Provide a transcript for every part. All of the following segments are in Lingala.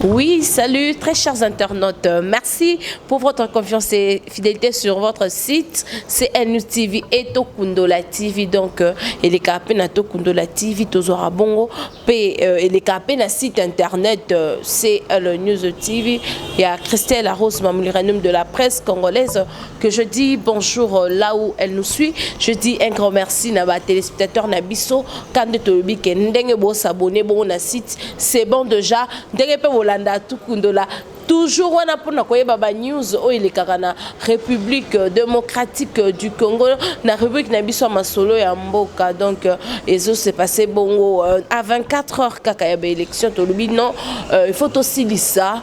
Oui, salut très chers internautes. Merci pour votre confiance et fidélité sur votre site CNU TV et Tokundola TV. Donc, eleka pe na Tokundola TV, tozora bongo pe eleka pe na site internet CL News TV. Il y a Christelle Rose Mamouliranum de la presse congolaise que je dis bonjour là où elle nous suit. Je dis un grand merci na ba téléspectateurs na biso quand tolobi ke ndenge bo s'abonner bon na site, c'est bon déjà, ndenge pe bolanda Tokundola toujours wana mpona koyeba banews oyo elekaka na République démocratique du Congo, na rubrique na biso ya masolo ya mboka. Donc ezose passe bongo à 24 heures kaka ya baélection, tolobi non, il faut tosilisa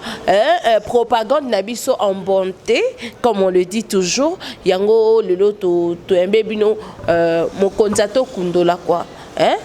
propagande na biso en bonté, comme on le dit toujours. Yango lelo toyambe bino mokonzi atokundola quoi, hein?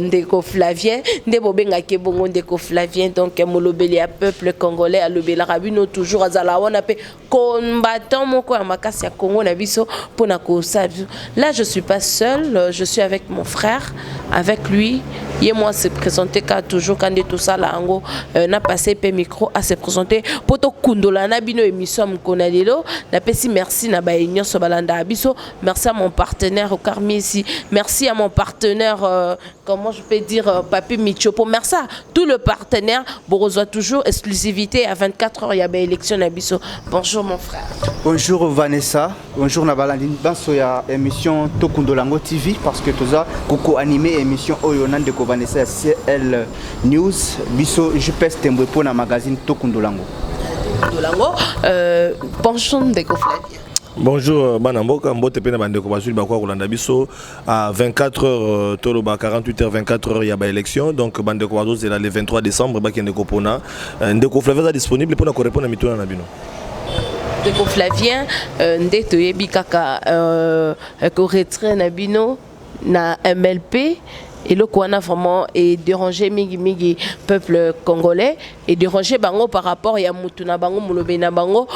Ndeko Flavien nde bobengaki bongo ndeko Flavien. Donc molobeli ya peuple congolais, alobelaka bino toujours, azala wana mpe combattant moko ya makasi ya Congo na biso mpona kosala biso. Là, je suis pas seul, je suis avec mon frère. Avec lui, ye moi se présenter ka toujours ka nde tosala yango, na passe mpe micro à se présenter mpo tokundola na bino émission ya mokolo na lelo. Napesi merci na baye nyonso balandaka biso. Merci à mon partenaire Okarmisi, merci à mon partenaire, comment je peux dire, Papi Michopo. Merci à tout le partenaire. Borozwa toujours exclusivité à 24 heures ya baélection na biso. Bonjour mon frère. Bonjour Vanessa, bonjour na balandi banso ya émission Tokundolango TV, parce que toza koko animé émission oyo na ndeko Vanessa ya CL News, biso JPS Tembwe mpo na magazine Tokundolango. Tokundolango. Bonjour ndeko Flavien. Bonjour bana mboka, mbote mpe na bandeko bazwi bakoka kolanda biso à 24 heures, toloba 48 heures, 24 heures ya baélection. Donc bandeko bazozela le 23 décembre bakende kopona. Ndeko Flavien aza disponible mpona korépondre na mituna na bino. Ndeko Flavien, nde toyebi kaka koretrait na bino na MLP, eloko wana vraiment edéranger mingimingi peuple congolais, edéranger bango par rapport ya mutu na bango, molobi na bango,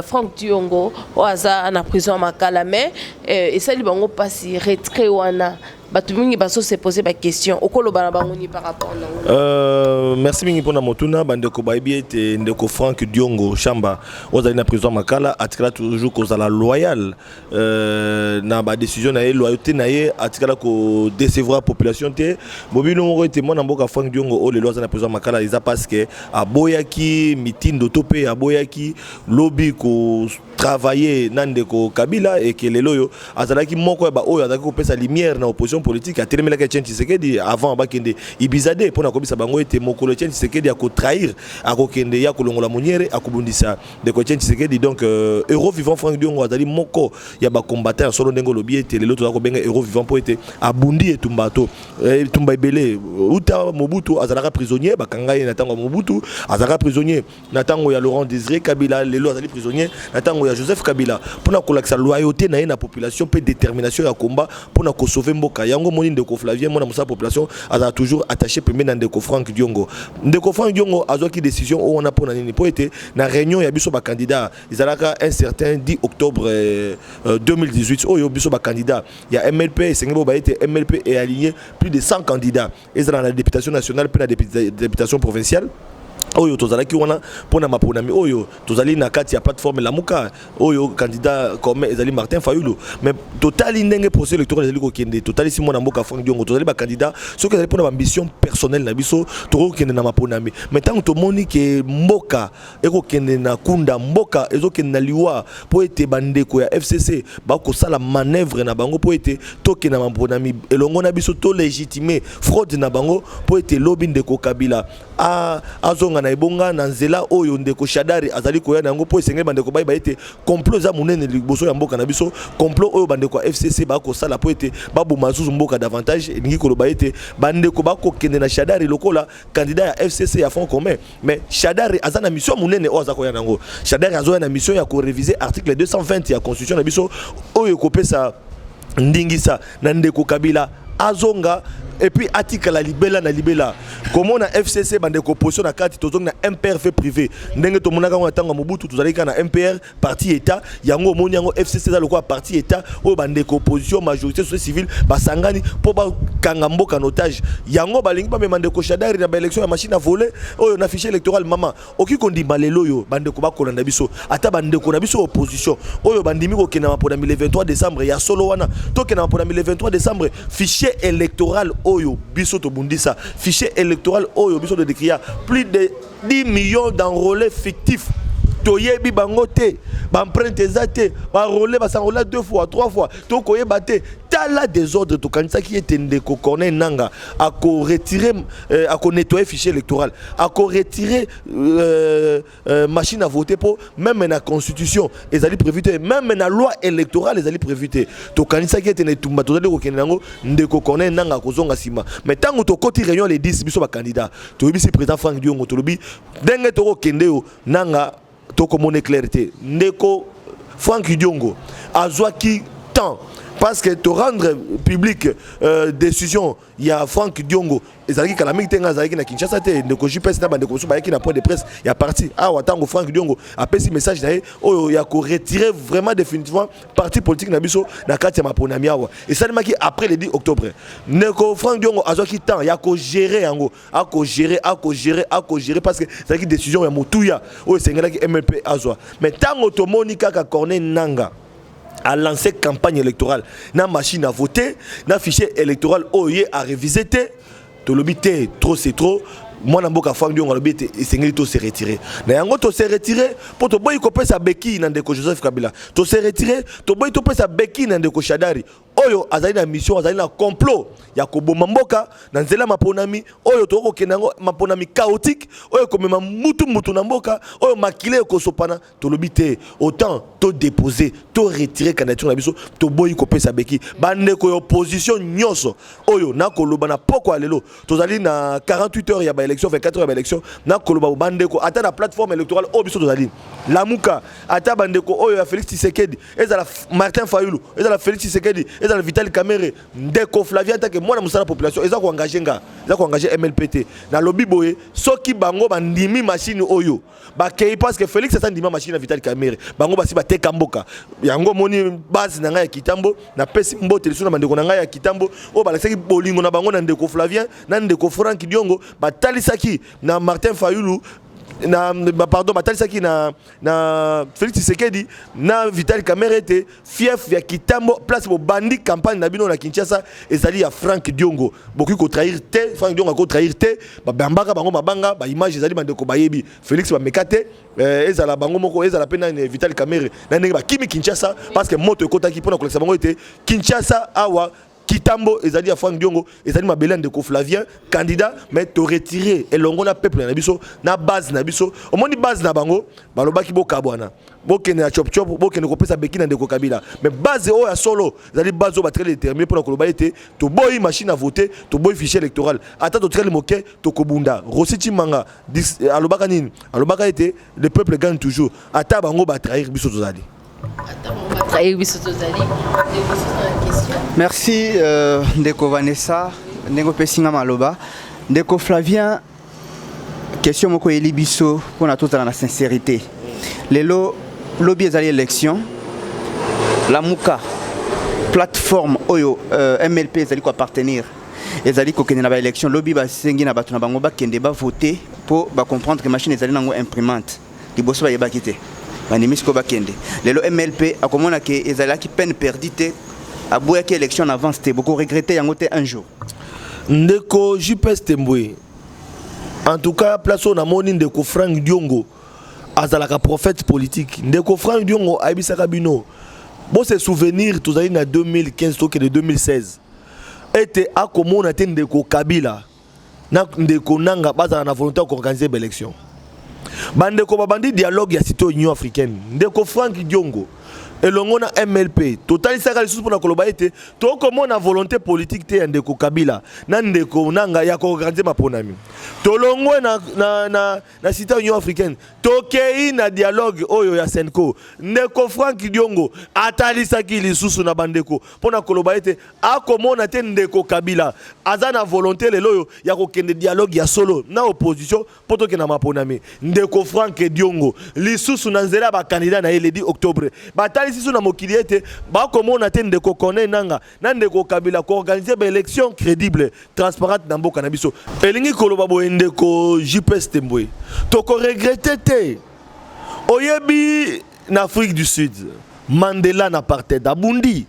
Frank Diongo oyo aza na prison ya Makala. Mais esali bango mpasi retrait wana. Bato mingi bazose pose baquestion. Okoloba na bango nini par rapport nango? Merci mingi mpona motuna. Bandeko bayebi ete ndeko Frank Diongo Shamba oyo azali na prison Makala atikala toujours kozala loyal na badécision na ye, loyauté na ye atikala kodécevoir population te. Bobino moko ete mwana mboka Frank Diongo oyo lelo aza na prison Makala eza parce que aboyaki mitindo to mpe aboyaki lobi kotravailler na ndeko Kabila, eke lelo oyo azalaki moko ya baoyo azalaki kopesa lumière na opposition politique. Atelemelaki Etienne Tshisekedi avant bakende Ibizade mpona kobisa bango ete mokolo Etienne Tshisekedi akotrahir, akokende ya kolongola moniere, akobundisa ndeko Etienne Tshisekedi. Donc héros vivant Frank Diongo azali moko ya bacombattant ya solo. Ndenge olobi ete lelo toza kobenga héros vivant mpo ete abundi etumba to etumba ebele. Uta Mobutu azalaka prisonnier, bakanga ye na ntango ya Mobutu, azalaka prisonnier na ntango ya Laurent Désiré Kabila, lelo azali prisonnier na ntango ya Joseph Kabila, mpona kolakisa loyauté na ye na population mpe détermination ya combat mpona kosauver mboka. Yango moni ndeko Flavien, mwana mosala population, azala toujours attaché pembeni na ndeko Frank Diongo. Ndeko Frank Diongo azwaki décision oyo wana mpona nini? Mpo ete na réunion ya biso bacandidat ezalaka un certain 10 octobre 2018 oyo biso bacandidat ya MLP, esengeli bo baye ete MLP ealigné plus de 100 candidats, ezala na députation nationale mpe na députation provinciale oyo tozalaki wana mpona maponami oyo. Tozali na kati ya plateforme Lamuka oyo candidat commun ezali Martin Fayulu. Mais totali ndenge processus électoral ezali kokende, totalisi mwana mboka Frank Diongo, tozali bacandidat. Soki ezali mpona baambition personnelle na biso, tokokende na maponami. Mais ntango tomoni ke mboka ekokende na kunda, mboka ezokende na liwa, mpo ete bandeko ya FCC bakosala manœuvre na bango mpo ete tokende na maponami elongo na biso, tolégitime fraude na bango, mpo ete lobi ndeko Kabila azonga na ebonga na nzela oyo ndeko Shadari azali koya na yango. Mpo esengeli bandeko bayeba ete complot eza monene liboso ya mboka na biso, complot oyo bandeko ya FCC bakosala mpo ete baboma lisusu mboka davantage. Elingi koloba ete bandeko bakokende na Shadari lokola candidat ya FCC ya front commun, mais Shadari aza na mission monene oyo aza koya na yango. Shadari azoya na mission ya koréviser article 220 ya constitution na biso oyo ekopesa ndingisa na ndeko Kabila azonga. Et puis atikala libela na libela. Komona FCC, bandeko opposition na kati, tozongi na MPR fait privé. Ndenge tomonaka yango na ntango ya Mobutu, tozalaki kaka na MPR parti état. Yango omoni yango, FCC eza lokola parti état oyo bandeko opposition, majorité, société civile basangani mpo bakanga mboka en otage. Yango balingi bamema ndeko Shadari na baélection ya machine à voler oyo na fichier électoral. Mama, okoki kondima lelo oyo bandeko bakolanda biso, ata bandeko na biso opposition oyo bandimi kokende maponami le 23 décembre ya solo wana, tokende maponami le 23 décembre, fichier électoral oyo biso tobundisa, fichier électoral oyo biso todécria, plus de 10 millions d'enrôlés fictifs, toyebi bango te, baempreinte eza te, barôle basangola deux fois, trois fois, tokoyeba te. Tala désordre. Tokanisaki ete ndeko Corneille Nanga akoretirer, akonettoyer fichier électoral, akoretirer machine à voter, mpo même na constitution ezali prévu te, même na loi électorale ezali prévu te. Tokanisaki ete na etumba tozali kokende yango, ndeko Corneille Nanga akozonga nsima. Mais ntango tokoti réunion le 10, biso bacandidat toyebisi président Frank Diongo, tolobi ndenge tokokende oyo nanga tokomona clair te. Ndeko Frank Diongo azwaki temps, parce que to rendre public décision ya Frank Diongo ezalaki kala mingi te. Ngai azalaki na Kinshasa te, ndeko JPS na bandeko mosusu bayaki na point de presse ya parti awa. Ntango Frank Diongo apesi message na ye oyo ya koretirer vraiment définitivement parti politique na biso na kati ya maponami awa, esalemaki après le 10 octobre. Ndeko Frank Diongo azwaki temps ya kogérer yango, akogérer, akogérer, akogérer, parce que ezalaki décision ya motuya oyo esengelaki MLP azwa. Mais ntango tomoni kaka Corneille Nanga a lancé campagne électorale na machine à voter, na fichier électoral oyo ye a révisé te, tolobi te, trop c'est trop. Mwana mboka Frank Diongo alobi ete esengeli to se retirer. Na yango to se retirer, mpo toboyi kopesa beki na ndeko Joseph Kabila. To se retirer, toboyi topesa beki na ndeko Shadari oyo azali na mission, azali na complot ya koboma mboka na nzela maponami oyo tokokende yango, maponami chaotique oyo ekomema mutu mutu na mboka oyo, makila ekosopana. Tolobi te, autant todépose, toretirer candidature na biso. Toboyi kopesa beki. Bandeko ya opposition nyonso oyo nakoloba na poko ya lelo, tozali na 48 heures ya baélection, 24 heures ya baélection, nakoloba bandeko, ata na plateforme électorale oyo biso tozali, Lamuka, ata bandeko oyo ya Félix Tshisekedi, ezala Martin Fayulu, ezala Félix Tshisekedi, ezala Vital Kamerhe, ndeko Flavien take mwana mosala population, eza koengage nga, eza koengage MLP te. Nalobi boye, soki bango bandimi machine oyo bakei, parce que Félix aza ndima machine ya Vital Kamerhe, bango basi bateka mboka. Yango omoni base na ngai ya Kitambo, napesi mbote lisusu na bandeko na ngai ya Kitambo oyo balakisaki bolingo na bango na ndeko Flavien na ndeko Frank Diongo. Batalisaki na Martin Fayulu na, pardon, batalisaki na Félix Tshisekedi na Vital Kamerhe ete fief ya Kitambo, place bobandi campagne na bino na Kinshasa, ezali ya Frank Diongo. Bokoki kotrahir te, Frank Diongo akotrahir te. Babambaka bango mabanga, baimage ezali, bandeko bayebi. Félix bameka te, ezala bango moko, ezala mpe nani, Vital Kamerhe, na ndenge bakimi Kinshasa parce que moto ekotaki, mpona kolekisa bango ete Kinshasa awa, Kitambo ezali ya Frank Diongo, ezali mabele ya ndeko Flavien candidat. Mais toretire elongo na peuple na biso, na base na biso. Omoni base na bango balobaki bokabwana, bokende na chop chop, bokende kopesa beki na ndeko Kabila. Mais base oyo ya solo ezali base oyo batikali déterminé mpona koloba ete toboyi machine à voter, toboyi fichier électoral. Ata totikali moke, tokobunda. Rossy Tshimanga alobaka nini? Alobaka ete le peuple gagne toujours. Ata bango batrahir biso, tozali. Trahir biso, tozali. Question. Merci, ndeko Vanessa, ndenge opesi nga maloba. Ndeko Flavien, question moko eyeli biso mpona tozala na sincérité. Lelo, lobi ezali élection. Lamuka, plateforme oyo MLP ezali koappartenir, ezali kokende na baélection lobi. Basengi na bato na bango bakende bavote mpo bacomprendre ke machine ezali nango imprimante. Liboso bayebaki te, bandimi sikoyo bakende. Lelo MLP akomona ke ezalaki peine perdue te, aboyaki élection en avance te. Bokoregretter yango te un jour? Ndeko JPS Tembwe, en tout cas place oyo namoni ndeko Frank Diongo azalaka prophète politique. Ndeko Frank Diongo ayebisaka bino, bose souvenir, tozali na 2015, tokende 2016, ete akomona te ndeko Kabila na ndeko Nanga bazala na volonté ya koorganiser baélection. Bandeko babandi dialogue ya cité Union africaine. Ndeko Frank Diongo Elongo na MLP, totalisaka lisusu mpona koloba ete tokomona volonté politique te ya ndeko Kabila na ndeko Nanga ya koorganiser maponami. Tolongwe na cité Union africaine, tokei na dialogue oyo ya CENCO. Ndeko Frank Diongo atalisaki lisusu na bandeko mpona koloba ete akomona te ndeko Kabila aza na volonté lelo oyo ya kokende dialogue ya solo na opposition mpo tokende maponami. Ndeko Frank Diongo lisusu, na nzela ya bacandidat na ye le 10 octobre, batalisi lisusu na mokili ete bakomona te ndeko Corneille Nanga na ndeko Kabila koorganiser baélection crédible, transparente na mboka na biso. Elingi koloba boye, ndeko JPS Tembwe, tokoregretter te. Oyebi, na Afrique du Sud, Mandela na apartheid abundi.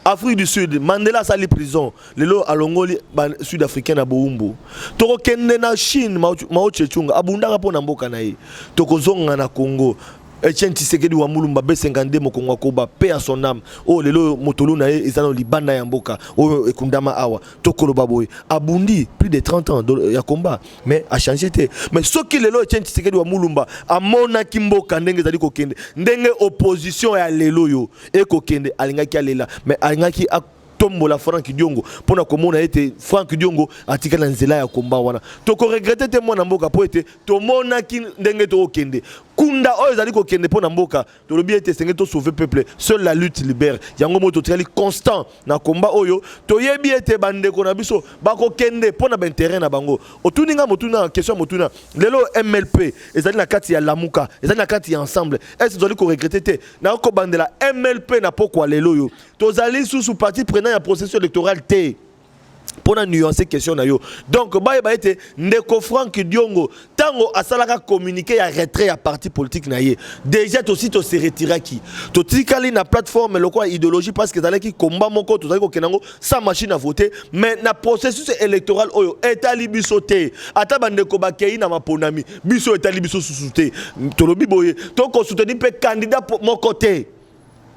Afrique du Sud, Mandela asali prison, lelo alongoli sud africain na bowumbu. Tokokende na Chine, Mao Tse-tung abundaka mpo na mboka na ye. Tokozonga na Congo, Etienne Tshisekedi wa Mulumba B52, mokongo akoba, paix à son âme, oyo lelo motolu na ye eza na libanda ya mboka oyo ekundama awa. Tokoloba boye, abundi plus de 30 ans ya combat, mais achanger te. Mais soki lelo Etienne Tshisekedi wa Mulumba amonaki mboka ndenge ezali kokende, ndenge opposition ya lelo oyo ekokende, alingaki alela, mais alingaki tombola Frank Diongo mpona komona ete Frank Diongo atikali na nzela ya komba wana. Tokoregretter te, mwana mboka, mpo ete tomonaki ndenge tokokende kunda oyo ezali kokende mpo na mboka. Tolobi ete esengeli tosauver peuple, seule la lutte libère. Yango moi totikali constant na komba oyo. Toyebi ete bandeko na biso bakokende mpo na baintérêt na bango. Otuni nga motuna, question ya motuna: lelo MLP ezali na kati ya Lamuka, ezali na kati ya Ensemble, est tozali koregretter te? Nakobandela MLP na pokwa lelo oyo, tozali susu partie prenant ya processus électoral te. Mpona nuancer question na yo, donc bayeba ete ndeko Frank Diongo, ntango asalaka communiqué ya retrait ya parti politique na ye, déjà tosi tose retiraki, totikali na plateforme lokola idéologie, parce que ezalaki combat moko tozali kokende yango sans machine à voter. Mais na processus électoral oyo etali biso te. Ata bandeko bakei na maponami, biso etali biso susu te. Tolobi boye, tokosoutenir mpe candidat moko te.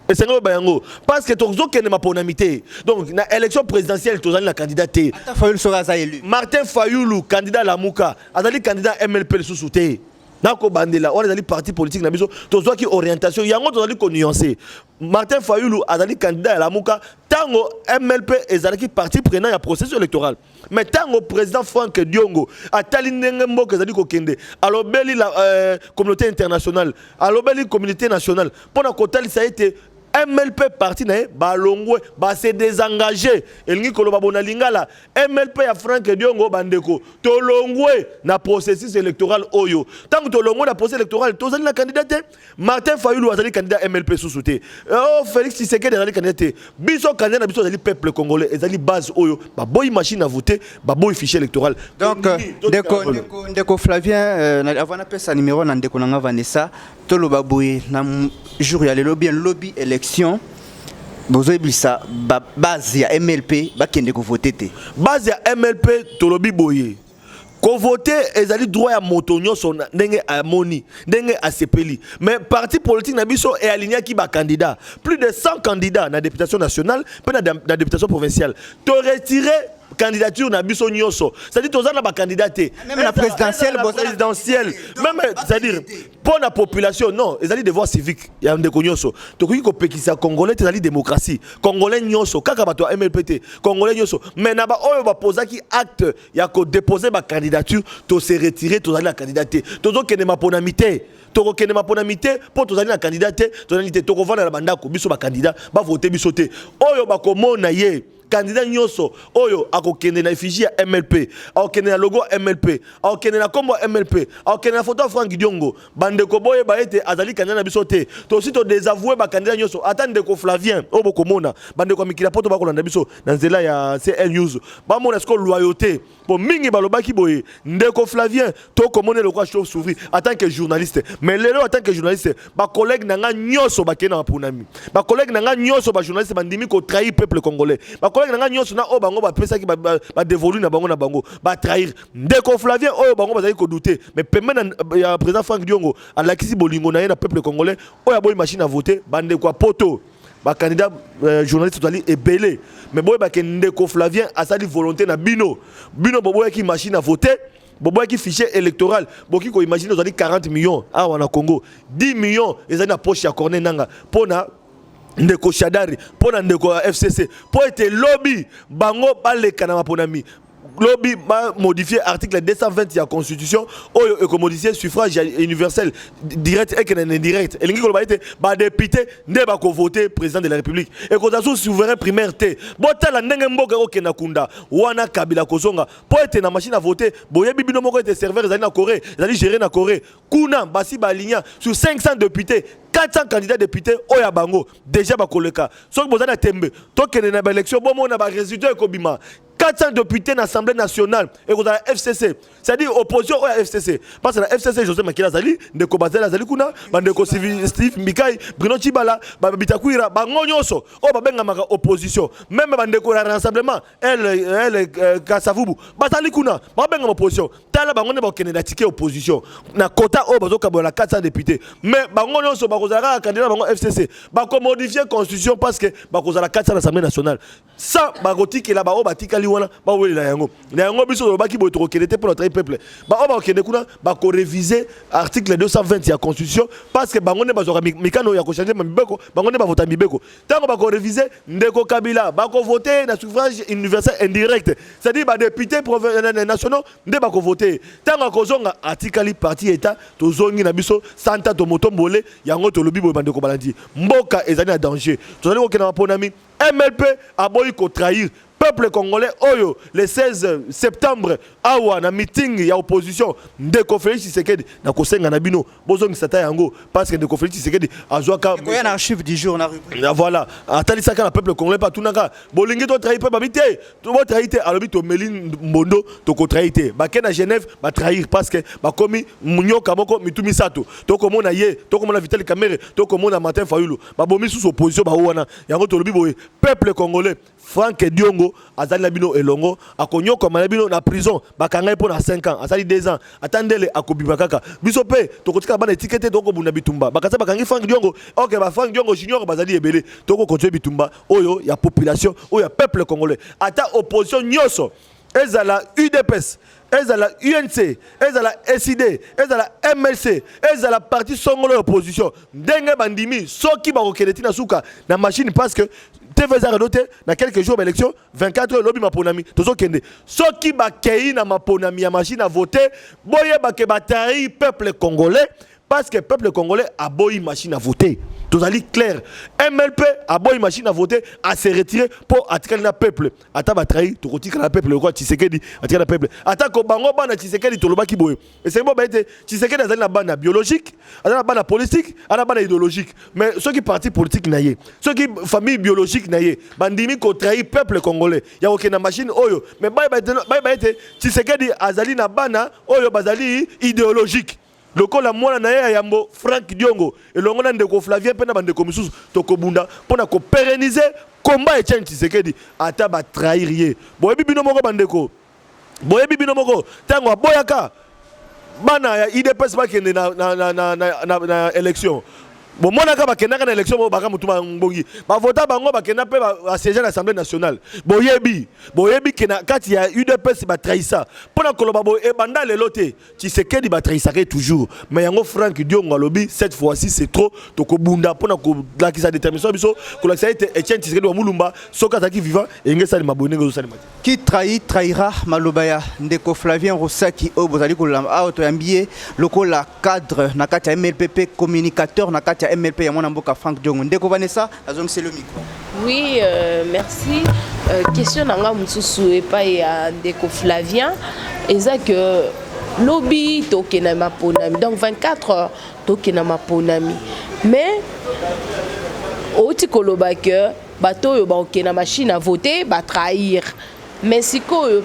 Esengeli oyeba yango, parce que tozokende maponami te. Donc na élection présidentielle, tozali na candidat te. Ata Fayulu soki aza élu? Martin Fayulu, candidat Lamuka, azali candidat MLP lisusu te. Nakobandela, wana ezali parti politique na biso, tozwaki orientation yango, tozali konuancer. Martin Fayulu azali candidat ya Lamuka ntango MLP ezalaki parti prenant ya processus électoral. Mais ntango président Frank Diongo atali ndenge mboka ezali kokende, alobeli la communauté internationale, alobeli communauté nationale mpo na kotalisa ete MLP, parti na ye, balongwe, base désengagé. Elingi koloba bona lingala, MLP ya Frank Diongo, bandeko, tolongwe na processus électoral oyo. Ntango tolongwe na processus électoral, tozali na candidat te. Martin Fayulu azali candidat MLP susu te. Oh, Félix Tshisekedi azali candidat te. Biso, candidat na biso azali peuple congolais, ezali base oyo baboyi machine à voter, baboyi fichier électoral. Donc ndeko Flavien, avant napesa numéro na ndeko na nga Vanessa, toloba boye: na jour ya lelo, bien lobi élection, bozoyebisa base ya MLP bakende kovote te? Base ya MLP, tolobi boye: kovote ezali droit ya moto nyonso ndenge amoni, ndenge asepeli. Mais parti politique na biso ealignaki bacandidat, plus de 100 candidats na députation nationale mpe na députation provinciale. Toretire candidature na biso nyonso, c'est-à-dire toza na bacandidat te. Même na présidentielle? Présidentielle même, c'est-à-dire mpo na population, non, ezali devoir civique ya ndeko nyonso. Tokoki kopekisa Congolais te, ezali démocratie. Congolais nyonso, kaka bato ya MLP te, Congolais nyonso. Mais na baoyo bapozaki acte ya kodépose bacandidature, tose retire, tozali na candidat te. Tozokende maponami te, tokokende maponami te mpo tozali na candidat te. Tozali te, tokovanda na bandako. Biso bacandidat, bavote biso te. Oyo bakomona ye, candidat nyonso oyo akokende na effigie ya MLP, akokende na logo ya MLP, akokende na nkombo ya MLP, akokende na foto ya Frank Diongo, bandeko boyeba ete azali candidat na biso te. Tosi todésavouer bacandidat nyonso. Ata ndeko Flavien oyo bokomona, bandeko ya mikili ya poto bakolanda biso na nzela ya CL News, bamona siko loyauté, po mingi balobaki boye: ndeko Flavien, tokomona lokola chauve souris en tant que journaliste. Mais lelo, en tant que journaliste, bacollègue na nga nyonso bakei na maponami, bacollègue na nga nyonso bajournaliste bandimi kotrahir peuple congolais, bacollègue na nga nyonso na oyo bango bapesaki badévolu na bango, na bango batrahir ndeko Flavien oyo bango bazali kodouter. Mais pembeni ya président Frank Diongo, alakisi bolingo na ye na peuple congolais oyo aboyi machine à voter. Bandeko ya poto, bacandidat journaliste, tozali ebele, mais boyebake ndeko Flavien asali volonté na bino. Bino boboyaki machine à voter, boboyaki fichier électoral. Boki koimagine, ozali 40 millions awa na Congo, 10 millions ezali na poche ya Corneille Nanga mpona Ndeko Shadari, mpo na ndeko ya FCC, mpo ete lobi bango baleka na maponami, lobi bamodifie article 220 ya constitution oyo ekomodifie suffrage ya universel direct ekende na indirect. Elingi koloba ete badéputé nde bakovote président de la République, ekozala su souverain primaire te. Botala ndenge mboka ekokenda kunda wana. Kabila kozonga mpo ete na machine à voter, boyebi bino moko ete serveur ezali na Corée, ezali géré na Corée kuna. Basi balinya sur 500 députés, 400 candidats députés oyo ya bango déjà bakoleka. Soki boza na tembe, tokende na baélection, bomona barésultat ekobima. 400 députés na Assemblée nationale ekozala FCC, c'est-à-dire opposition oyo ya FCC, parce que na FCC, José Makila azali, ndeko Bazali azali kuna, bandeko Steve Mbikai, Bruno Tshibala, Bitakwira, bango nyonso oyo babengamaka opposition, même bandeko ya Rassemblement el Kasavubu bazali kuna, babengama opposition. Tala bango nde bakokende na ticket opposition na kota oyo bazokabola na 400 députés, mais bango nyonso bakozala kaka candidat bango FCC. Bakomodifie constitution parce que bakozala 400 na Assemblée nationale, sans bakotikela baoyo batikali wana bawelela yango. Na yango biso tolobaki boye: tokokende te mpo na trahir peuple. Baoyo bakokende kuna bakorévise article 220 ya constitution, parce que bango nde bazwaka mikano ya kochange mibeko, bango nde bavota mibeko. Ntango bakorévise, ndeko Kabila bakovote na suffrage universel indirect, c'est-à-dire badéputé nationaux nde bakovote. Ntango akozonga, atikali parti état, tozongi na biso santa tomotombole. Yango tolobi boye, bandeko balandi, mboka ezali na danger, tozali kokende maponami. MLP aboyi kotrahir peuple congolais oyo le 16 septembre awa na meeting ya opposition. Ndeko Félix Tshisekedi, na kosenga na bino bozongisa ta yango, parce que ndeko Félix Tshisekedi azwaka Koya na archive du jour na rubrique. Na voilà, atalisaka na peuple congolais mpe atunaka: bolingi totrahir? Mpe babi te, botrahir te. Alobi: tomeli mbondo, tokotrahir te. Bake na Genève, batrahir, parce que bakomi nyoka moko mitu misato. Tokomona ye, tokomona Vital Kamerhe, tokomona Martin Fayulu, babomi susu opposition bao wana. Yango tolobi boye: peuple congolais, Frank Diongo azali na bino elongo, akonyokama na bino na prison. Bakanga ye mpo na 5 ans, asali 2 ans, ata ndele akobima kaka. Biso mpe tokotika bana etike te, tokobunda bitumba. Bakasa bakangi Frank Diongo, ok, ba Frank Diongo junior bazali ebele. Tokokontinue bitumba oyo ya population, oyo ya peuple congolais. Ata opposition nyonso, ezala UDPS, ezala UNC, ezala SID, ezala MLC, ezala parti songolo ya opposition, ndenge bandimi, soki bakokende ntina suka na machine, parce que TV eza radio te. Na quelques jours baélection, 24 heures, lobi maponami, tozokende. Soki bakei na maponami ya machine à voter, boyebake batrahir peuple congolais, parce que peuple congolais aboyi machine à voter. Tozali clair, MLP aboyi machine à voter, ase retire mpo atikali na peuple. Ata batrahir, tokotikala na peuple lokola Tshisekedi atikali na peuple. Atako bango bana Tshisekedi, tolobaki boye, esengi bo baye te. Tshisekedi azali na bana biologique, azali na bana politique, aza na bana idéologique. Mais soki parti politique na ye, soki famille biologique na ye bandimi kotrahir peuple congolais ya kokende na machine oyo, mais bayeba ete Tshisekedi azali na bana oyo bazali idéologique, lokola mwana na ye ya yambo Frank Diongo elongo na ndeko Flavien mpe na bandeko misusu. Tokobunda mpo na kopérenniser combat Etienne Tshisekedi, ata batrahir ye. Boyebi bino moko, bandeko, boyebi bino moko, ntango aboyaka bana ya UDPS bakende na élection, bomonaka bakendaka na élection, baka motu bangbongi bavota bango, bakenda mpe basiége na Assemblée nationale. Boyebi, boyebi ke na kati ya UDPS batrahisa. Mpo na koloba boye, ebanda lelo te, Tshisekedi batrahisaka ye toujours. Mais yango Frank Diongo alobi: cette fois-ci c'est trop, tokobunda mpo na kolakisa détermination ya biso, kolakisa ete Etienne Tshisekedi wa Mulumba, soki azalaki vivant, enge esalema boye ndenge ezosalema te. Qui trahit trahira, maloba ya ndeko Flavien Rosaki oyo bozali kolamba awa. Toyambi ye lokola cadre na kati ya MLPP, communicateur na kati ya MLP ya mwana mboka Frank Diongo. Ndeko Vanessa, azongiseli yo micro. Oui, merci. Question na nga mosusu epai ya ndeko Flavien eza que lobi tokende maponami, donc 24 heures tokende maponami, mais outi koloba ke bato oyo bakokende machine à voter batrahir. Mais sikoyo,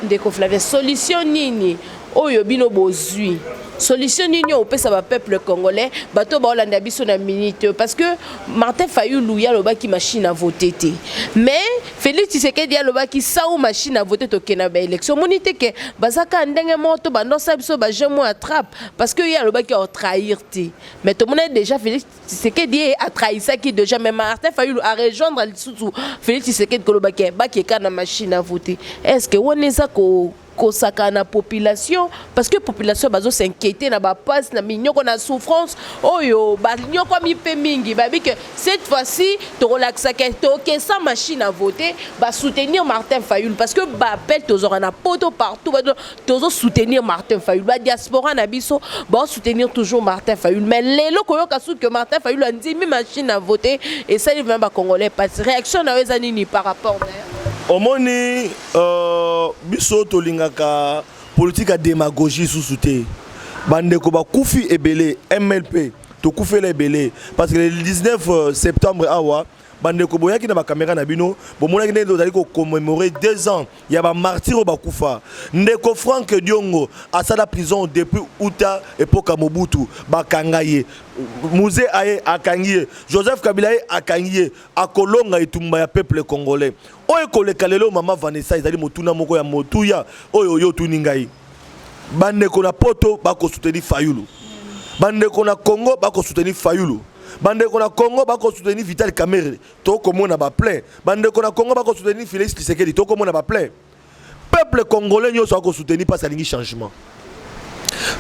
ndeko Flavien, solution nini oyo bino bozwi? Solution nini opesa bapeuple congolais, bato baolanda biso na minute? Parce que Martin Fayulu ye alobaki machine à voter te, mais Félix Tshisekedi alobaki sans machine à voter tokende na baélection. Omoni te ke baza kaka ndenge moko to bandosa biso bajeu mo attrape? Parce que ye alobaki aotrahir te, mais tomoni déjà Félix Tshisekedi ye atrahisaki déjà, mais Martin Fayulu arejoindre lisusu Félix Tshisekedi kolobaki bakeka na machine à voter. Est ce que wana eza ko Kosaka na population, parce que population bazo s'inquiéter na bapasi, na minyoko, na souffrance oyo banyokwami mpe mingi. Babi que cette fois-ci tokolakisaka tokesa machine à voter, basoutenir Martin Fayulu, parce que baappel tozwaka na poto partout, tozosoutenir Martin Fayulu, badiaspora na biso baosoutenir toujours Martin Fayulu. Mais lelo koyoka suki que Martin Fayulu andimi machine à voter, esali vraiment bacongolais pasi. Réaction na yo eza nini par rapport na yo? Omoni, biso tolingaka politique ya démagogie susu te. Bandeko bakufi ebele, MLP tokufela ebele, parce que le 19 septembre awa, bandeko boyaki na bacaméra na bino, bomonaki ndenge tozali kocommémorer 2 ans ya bamartyrs oyo bakufa. Ndeko Frank Diongo asala prison depuis uta epoka Mobutu, bakanga ye. Mzee aye, akangi ye. Joseph Kabila ye, akangi ye. Akolonga etumba ya peuple congolais oyo ekoleka lelo. Mama Vanessa, ezali motuna moko ya motuya oyo oyo otuni ngai. Bandeko na poto bakosoutenir Fayulu, bandeko na Congo bakosoutenir Fayulu, bandeko na Congo bakosoutenir Vital Kamerhe, tokomona baplein. Bandeko na Congo bakosoutenir Félix Tshisekedi, tokomona baplein. Peuple congolais nyonso akosoutenir mpasi alingi changement.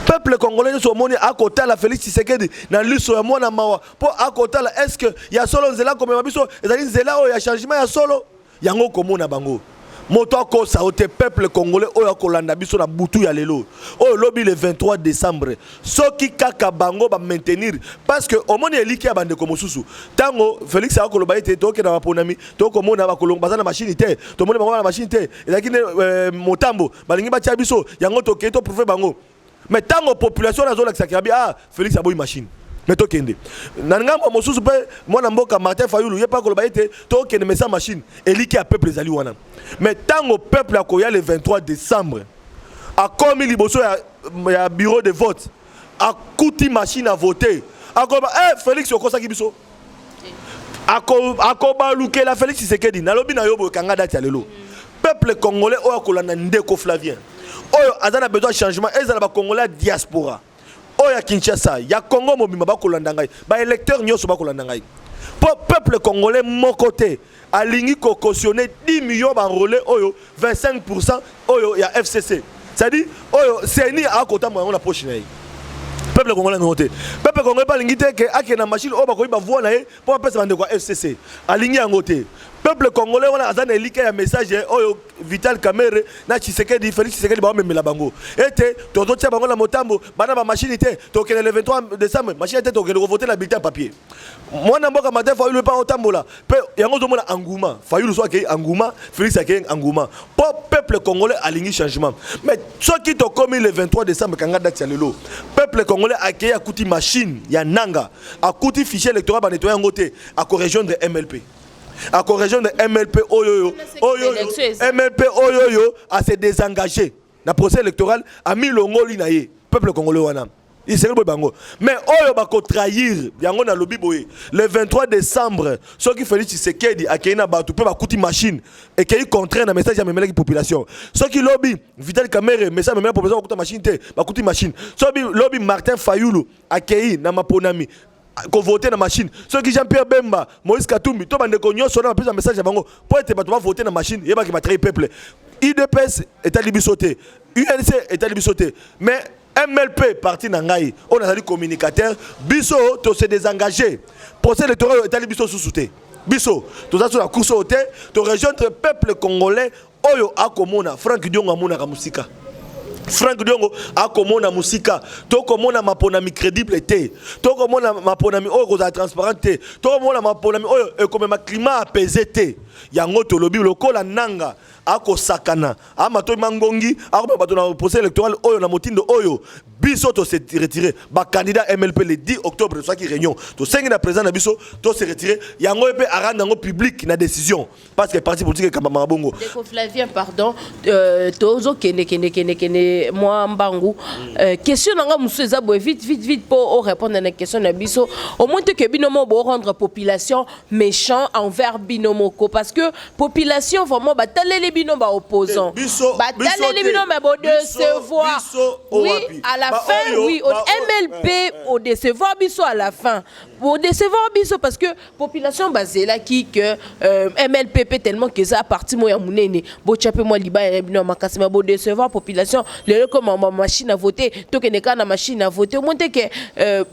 Peuple congolais nyonso omoni akotala Félix Tshisekedi na liso ya mwana mawa, mpo akotala est ce que ya solo nzela akomema biso ezali nzela oyo ya changement ya solo. Yango komona bango, moto akosa yo te. Peuple congolais oyo akolanda biso na butu ya lelo oyo, lobi le 23 décembre, soki kaka bango bamaintenir, parce que omoni eliki ya bandeko mosusu, ntango Félix akoloba ete tokende baponami, tokomona bakolongo baza na machine te, tomoni bango na machine te, ezalaki nde motambo balingi batia biso yango, tokei toprouver bango. Mais ntango population azolakisaka bi ah, Félix aboyi machine, mais tokende na ngambo mosusu mpe, mwana mboka Martin Fayulu ye mpe akoloba ete tokende mesa machine. Eliki ya peuple ezali wana. Mais ntango peuple akoya le 23 décembre, akomi liboso ya bureau de vote, akuti machine à voter, akoloba eh, Félix okosaki biso. Akobalukela Félix Tshisekedi. Nalobi na yo boye, kanga date ya lelo. Peuple congolais oyo akolanda ndeko Flavien, oyo aza na besoin ya changement, ezala bacongolais ya diaspora, oyo ya Kinshasa, ya Congo mobimba, bakolanda ngai, baélecteur nyonso bakolanda ngai, mpo peuple congolais moko te alingi kocautionner 10 millions baenrôlés oyo 25 oyo ya FCC, c'est-à-dire oyo CENI akotambola yango na poche na ye. Peuple congolais yango te. Peuple congolais mpe alingi te ke akende na machine oyo bakoyi bavoix na ye mpo bapesa bandeko ya FCC, alingi yango te. Peuple congolais wana aza na elika ya message oyo Vital Kamerhe na Tshisekedi, Félix Tshisekedi, baomemela bango ete tozotia bango na motambo, bana bamachine te, tokende le 23 décembre, machine te, tokende kovote na bulletin papier. Mwana mboka Martin Fayulu mpe otambola mpe yango, ozomona engouement. Fayulu so akei engouement, Félix akei engouement, mpo peuple congolais alingi changement. Mais soki tokomi le 23 décembre, kanga date ya lelo, peuple congolais akei, akuti machine ya nanga, akuti fichier électoral banettoyer yango te, akorejoindre MLP, akorejoindre MLP oyo oyo oyo MLP oyo oyo ase désengagé na procès électoral, amilongoli na ye. Peuple congolais wana esengeli boye bango. Mais oyo bakotrahir yango, nalobi boye, le 23 décembre, soki Félix Tshisekedi akei na bato mpe bakuti machine ekei contraire na message amemelaki population, soki lobi Vital Kamerhe message amemelaki population, bakuta machine te, bakuti machine, soki lobi Martin Fayulu akei na maponami kovote na machine, soki Jean Pierre Bemba, Moïse Katumbi to bandeko nyonso na bapesa message ya bango mpo ete bato bavote na machine, yebaki batrahi peuple. UDPS etali biso te, UNC etali biso te, mais MLP, parti na ngai oyo nazali communicateur, biso tose désengagé. Procès électoral oyo etali biso susu te. Biso toza so na course oyo te. Torejoindre peuple congolais oyo akomona Frank Diongo, amonaka mosika. Frank Diongo akomona mosika. Tokomona maponami crédible te, tokomona maponami oyo kozala transparent te, tokomona maponami oyo ekomema climat apaisé te. Yango tolobi, lokola nanga akosakana, amatoi mangongi, akomema bato na procès électoral oyo na motindo oyo, biso tose retire. Bacandidat MLP, le 10 octobre tosalaki réunion, tosengi na président na biso tose retire. Yango ye mpe arendre yango public na décision, parce que parti politique ekambamaka bongo. Ndeko Flavien, pardon, tozokende kende kende kende mwa mbangu. Question na nga mosusu eza boye, vite vite vite, mpo orépondre na question na biso. Omoni te ke bino mo borendre population méchant envers bino moko, parce que population vraiment bataleli bino baopposant. Biso Bataleli bino, mais bodécevoir. Oui, à la fin, oui, au MLP, odécevoir biso à la fin, bodécevoir biso, parce que population bazelaki que MLPP, tellement que eza parti moko ya monene, botya mpe mwa libaya ya bino ya makasi, mais bodécevoir population. Lelo comme machine à voter, tokende kaka na machine à voter. Omoni te ke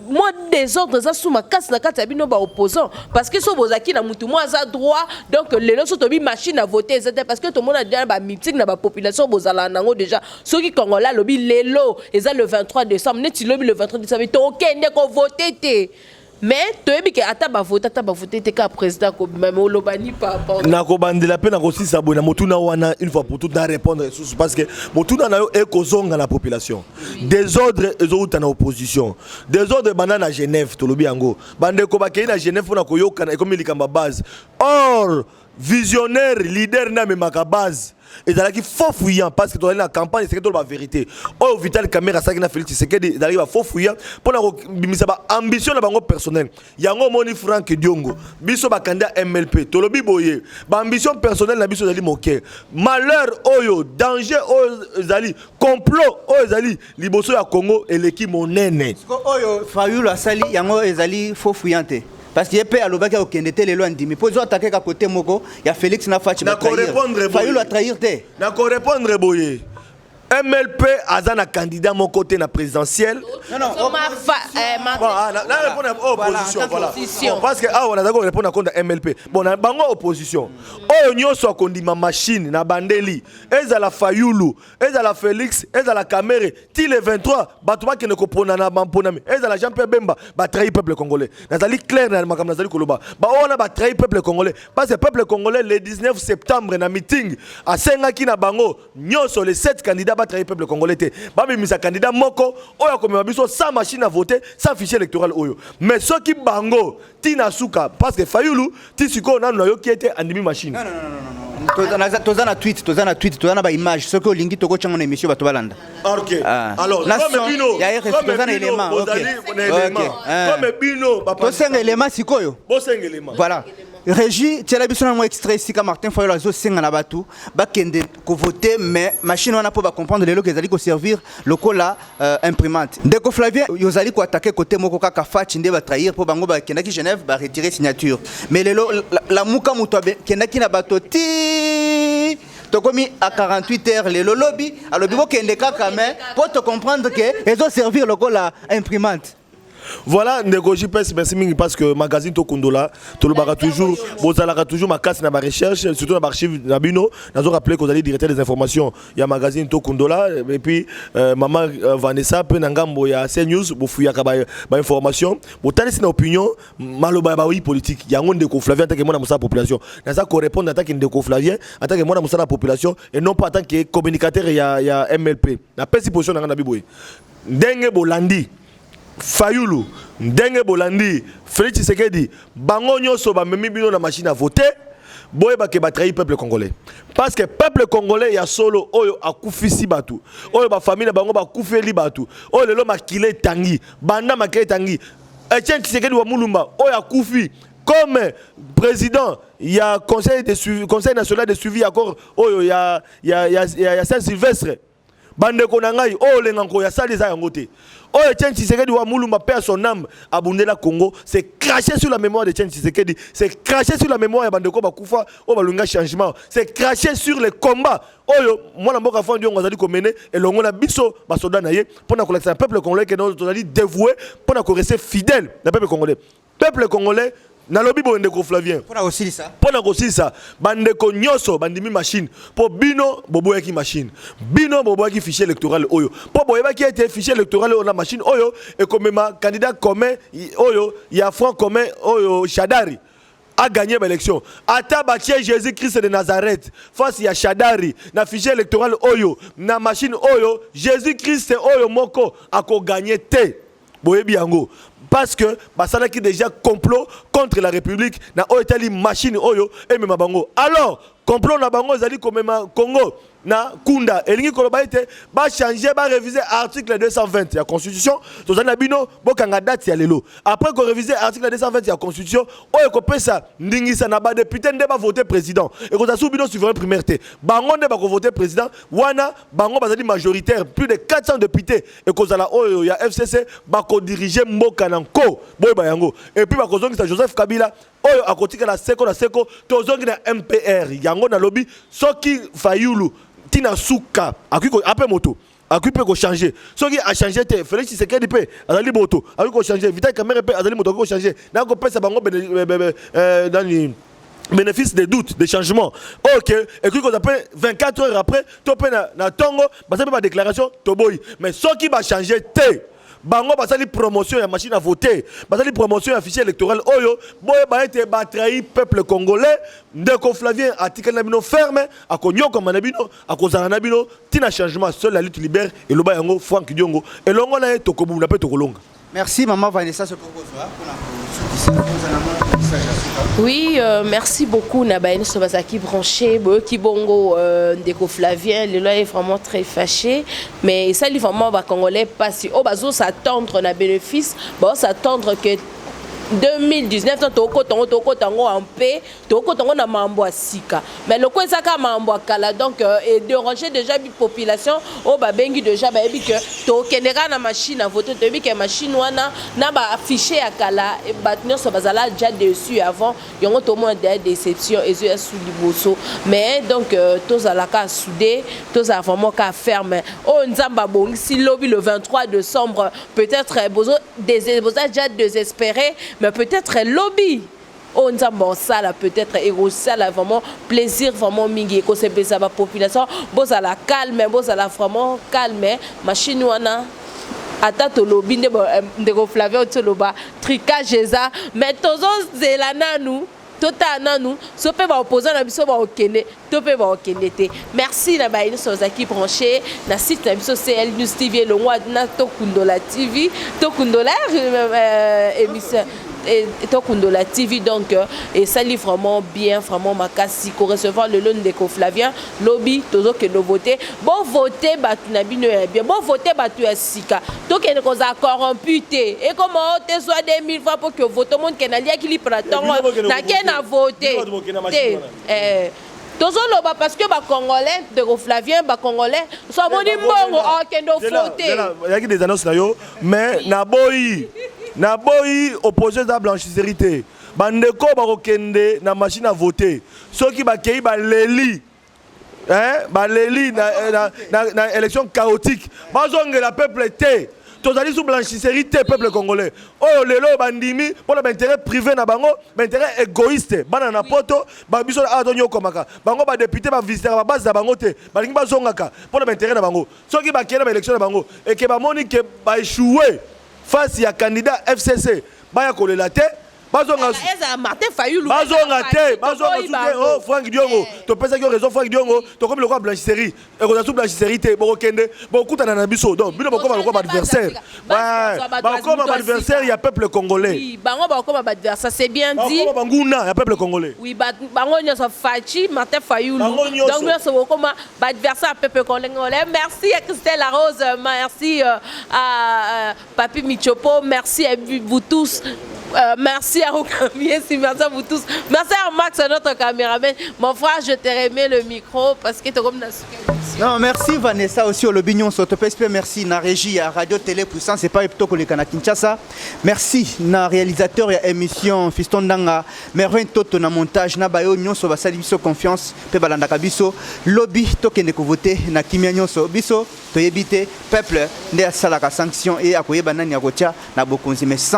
mwa désordre eza su makasi na kati ya bino baopposant, parce que so bozalaki na mutu mwa aza droit. Donc lelo so tobi machine à voter eza te, parce que tomona déjà bameeting na bapopulation bozalaka nango déjà. Soki Congolais alobi lelo eza le 23 décembre, neti lobi le 23 décembre tokende kovote te, mais toyebi ke ata bavote, ata bavote te, kaka président kobima. Mais oloba ni par rapport Nakobandela mpe nakosisa boye na motuna wana, une fois pour toutes na répondre lisusu, parce que motuna na yo ekozonga na population. Désordre ezowuta na opposition. Désordre ebanda na Genève. Tolobi yango, bandeko bakei na Genève mpona koyokana, ekomi likambo ya base. Or visionnaire, leader nde amemaka base. Ezalaki faux fuyant, parce que tozali na campagne. Esengeli toloba vérité. Oyo Vital Kamerhe asalaki na Félix Tshisekedi ezalaki bafaux fuyant mpona kobimisa baambition na bango personnel. Yango omoni, Frank Diongo, biso bakanda MLP tolobi boye: baambition personnelle na biso ezali moke. Malheur oyo, danger oyo ezali, complot oyo ezali liboso ya Congo eleki monene. Oyo Fayulu asali, yango ezali faux fuyant te, parce que ye mpe alobaki akokende te. Lelo andimi mpo ezo atake ka kote moko ya Félix na Fatshi. Fayulu atrahir te. Nakorépondre boye: MLP aza na candidat moko te na présidentielle. Opposition, voilà, parce que awa nazali korépondre na compte ya MLP. Bon, na bango opposition oyo nyonso akondima machine na bandeli, ezala Fayulu, ezala Félix, ezala Kamerhe, ti le 23 bato bakende kopona na bamponami, ezala Jean Pierre Bemba, batrahi peuple congolais. Nazali clair na makambo nazali koloba. Baoyo wana batrahi peuple congolais, parce que peuple congolais, le 19 septembre na meeting, asengaki na bango nyonso, les 7 candidats, batrahi peuple congolais te, babimisa candidat moko oyo akomema biso sans machine à voter, sans fichier électoral oyo. Mais soki bango ntina suka, parce que Fayulu ti sikoyo nanu nayoki ete andimi machine. Toza na tweet, toza na tweet, toza na baimage. Soki olingi, tokotyango na émission, bato balanda. Ok. Alors, comme bino, toza na élément. Comme bino Tosenga élément sikoyo. Bosenga élément. Voilà, régie, tiela biso na mwa extrait esika Martin Fayulu azosenga na bato bakende kovote, mais machine wana, mpo bacomprendre lelo ezali koservir lokola imprimante. Ndeko Flavien, ozali koatake kote moko kaka Fatshi nde batrahir, mpo bango bakendaki Genève, baretire signature, mais lelo Lamuka, moto akendaki na bato ti tokomi à 48 heures, lelo lobi alobi bokende kaka, mais mpo tocomprendre ke ezoservir lokola imprimante. Voilà, ndeko JPS, merci mingi, parce que magazine Tokundola, tolobaka toujours, bozalaka toujours makasi na barecherche, surtout na baarchive na bino. Nazo rappeler kozali directeur des informations ya magazine Tokundola, et puis mama Vanessa mpe na ngambo ya C News. Bofuyaka bainformation, botalisi na opinion maloba ya bayi politique. Yango, ndeko Flavien, en tant que mwana mosala population, naza korépondre en tant que ndeko Flavien, en tant que mwana mosala population et non pas en tant que communicateur ya MLP. Napesi position na ngai na biboye: ndenge bolandi Fayulu, ndenge bolandi Félix Tshisekedi, bango nyonso bamemi bino na machine à voter, boyebake batrahi peuple congolais, parce que peuple congolais ya solo oyo akufisi bato, oyo bafamille na bango bakufeli bato, oyo lelo makila etangi, banda makila etangi, Etienne Tshisekedi wa Mulumba oyo akufi comme président ya conseil de suivi, Conseil national de suivi accord oyo ya Saint Sylvestre. Bandeko na ngai, oyo olenga nkoyo asali eza yango te. Oyo Etienne Tshisekedi wa Mulumba, paix à son âme, abundela Congo, c'est cracher sur la mémoire de Etienne Tshisekedi, c'est cracher sur la mémoire ya bandeko bakufa oyo balunga changement, c'est cracher sur les combats oyo mwana mboka Frank Diongo azali komene elongo na biso basoda na ye, mpona kolakisa na peuple congolais ke tozali dévoué mpona korester fidèle na peuple congolais. Peuple congolais, nalobi boye, ndeko Flavien. Mpona kosilisa. Mpo na kosilisa, bandeko nyonso bandimi machine, mpo bino boboyaki machine, bino boboyaki fichier électoral oyo, mpo boyebaki ete fichier électoral oyo na machine oyo ekomema candidat commun oyo ya Front commun, oyo Shadari a gagné l'élection. Ata batie Jésus Christ de Nazareth face ya Shadari na fichier électoral oyo, na machine oyo, Jésus Christ oyo moko akogagner te. Boyebi yango, parce que basalaki déjà complot contre la République na oyo etali machine oyo emema bango. Alors Complot na bango ezali komema Congo na kunda. Elingi koloba ete bachanger, baréviser article 220 ya Constitution. Tozali na bino, bokanga date ya lelo. Après koréviser article 220 ya Constitution oyo ekopesa ndingisa na badéputé nde bavote président, ekozala su bino souverain primaire te, bango nde bakovote président wana. Bango bazali majoritaire, plus de 400 députés ekozala oyo ya FCC, bakodirige mboka na nko. Boyeba yango. Et puis bakozongisa Joseph Kabila oyo akotikala seko na seko. Tozongi na MPR. Yango nalobi, soki Fayulu ntina suka akoki ape moto, akoki mpe kochanger. Soki achanger te, Félix Tshisekedi mpe azali moto, akoki kochanger. Vital Kamerhe mpe azali moto, akoki kochanger. Nakopesa bango nani, bénéfice des doutes, des changements. Ok, ekoki kozala mpe 24 heures après to mpe na ntongo basali mpe badéclaration, toboyi. Mais soki bachanger te, bango basali promotion ya machine à voter, basali promotion ya fichier électoral oyo, boyeba ete batrahi peuple congolais. Ndeko Flavien atikali na bino ferme, akonyokama na bino, akozala na bino ntina changement. Seule la lutte libère. Eloba yango Frank Diongo. Elongo na ye, tokobunda mpe tokolonga. Merci, Maman Vanessa. Sopoko mpona kosukisa, ozala mwa message ya suka. Oui, merci beaucoup na baye nyonso bazalaki branché. Boyoki bongo ndeko Flavien lelo est vraiment très fâché, mais esali vraiment bacongolais mpasi oyo bazos'attendre na bénéfice, bazos'attendre que 2019 ntango tokokota yango, tokokota yango en paix, tokokota yango na mambo ya sika. Mais loko eza kaka mambo ya kala, donc edéranger déjà population oyo babengi déjà, bayebi ke tokende kaka na machine à voter. Toyebi ke machine wana na bafichier ya kala, bato nyonso bazala déjà dessus avant yango. Tomona déjà déception ezoya su liboso. Mais donc tozalaka soudé, tozala vraiment ka ferme. Oyo Nzambe abongisi lobi le 23 décembre, peut-être boza déjà désespéré, mais peut-être lobi oyo Nzambe osala, peut-être ekosala vraiment plaisir, vraiment mingi, ekosepelisa bapopulation. Bozala calme, bozala vraiment calme. Machine wana, ata tolobi nde ndeko Flavien toloba trucage eza, mais tozozela nanu, totala nanu so mpe baopposant na biso baokende to mpe baokende te. Merci na baye nyonso bazalaki branché na site na biso CL News TV, elongwa na Tokundola TV, Tokundola émission, Tokundola TV. Donc esali vraiment bien, vraiment makasi korecevoir lelo ndeko Flavien. Lobi tozokende vote. Bovote bato na bino ya bien, bovote bato ya sika. Tokende kozala corrompu te. Ekoma o te, zwa 2000 fois mpo ke vote. Omoni ke naliaki lipa na ntongo, nake na vote te. Tozoloba parce que bacongolais, ndeko Flavien, bacongolais so amoni mbongo, akende ovote. Eyaki des annonces na yo, mais naboyi, naboyi opposition eza blanchisserie te. Bandeko bakokende na machine à voter, soki bakei baleli, hein, baleli na élection chaotique, bazongela peuple te. Tozali sous blanchisserie te. Peuple congolais oyo lelo bandimi mpona baintérêt privé na bango, baintérêt égoïste, bana na poto, babiso awa tonyokomaka. Bango badéputé bavisitaka babase na bango te, balingi bazongaka mpona baintérêt na bango. Soki bakei na baélection na bango, eke bamoni ke baéchoué face ya candidat FCC, baya kolela te, bazonga. Ezala Martin Fayulu. Bazonga te, bazonga su te. Oh, Frank Diongo, topesaki yo raison. Frank Diongo, tokomi lokola blanchisserie, ekozala su blanchisserie te. Bokokende, bokutana na biso. Donc bino bokoma lokola baadversaire, bakoma baadversaire ya peuple congolais. Bango bakoma baadversaire, c'est bien dit. Bakoma banguna ya peuple congolais. Oui, bango nyonso, Fatshi, Martin Fayulu, donc nyonso bokoma baadversaire ya peuple congolais. Merci à Christelle Larose, merci à Papi Michopo, merci à vous tous. Merci à Okamiesi, merci à vous tous. Merci à Max, notre caméraman. Mon frère, je te remets le micro parce que tu es comme Non, merci Vanessa aussi au lobby nyonso. Topesi merci na régie à Radio Télé Puissance et pas plutôt koleka na Kinshasa. Merci na réalisateur ya émission Fiston Danga, Mervin Toto na montage, na bayo nyonso basali biso confiance pe balandaka biso. Lobi tokende ko voter na kimia nyonso. Biso toyebi te, peuple nde asalaka sanction et akoyeba nani akotia na bokonzi, mais sans